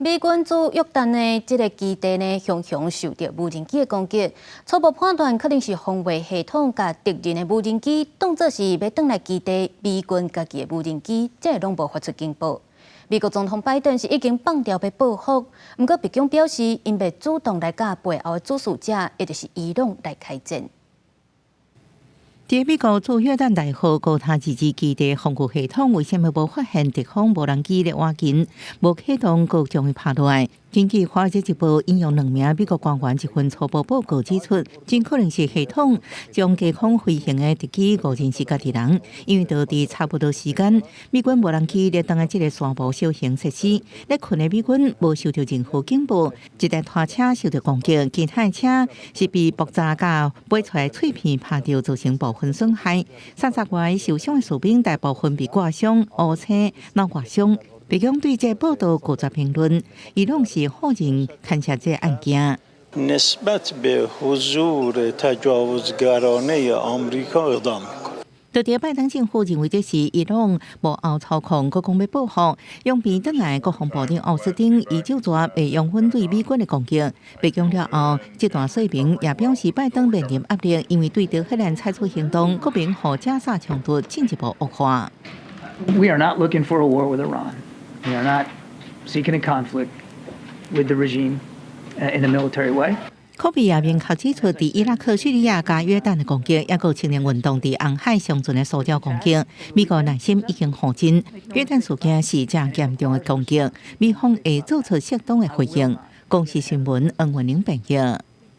美軍駐約旦的這个基地呢，常常受著無人機的攻擊。初步判斷可能是防衛系統共敵人的無人機當作是欲轉來基地，美軍家己的無人機，這個攏無發出警報。美國總統拜登是已經放調欲報復，毋過白宮表示，𪜶袂主動來佮背後的主使者，也就是伊朗來開戰。佇美國駐約旦大號高塔自治基地防護系統為啥物無發現敵方無人機咧倚近，無啟動閣將伊拍落來？根據《華爾街日報》引用兩名美國官員一份初步報告指出，真可能是系統將低空飛行的敵機誤認是家己人，因為佇佇差不多時間，美軍無人機咧轉來這个沙漠小型設施，咧睏的美軍無收著任何警報，一台拖車受著攻擊，其他的車是被爆炸佮飛出來碎片拍著，造成部分損害。30外受傷的士兵大部分被割傷、烏青、腦外傷。白宮對這報道拒絕評論，伊朗是否認牽涉這案件。 نسبت به حضور تجاوزگرانه آمریکا اقدام میکنه. 佇佇拜登政府認為這是伊朗幕後操控，閣講欲報復，用變轉來國防部長奧斯汀伊就煞袂容忍對美軍的攻擊。白宮了後，這段說明也表示拜登面臨壓力，因為對德黑蘭採取行動，閣免予加沙衝突進一步惡化。 We are not looking for a war with Iran. We are not seeking a conflict with the regime in a military way. 柯比也明確指出，佇伊拉克、敘利亞佮約旦的攻擊，抑閣青年運動佇紅海上船的騷擾攻擊，美國耐心已經耗盡。約旦事件是誠嚴重的攻擊，美方會做出適當的回應。公視新聞黃文玲編譯。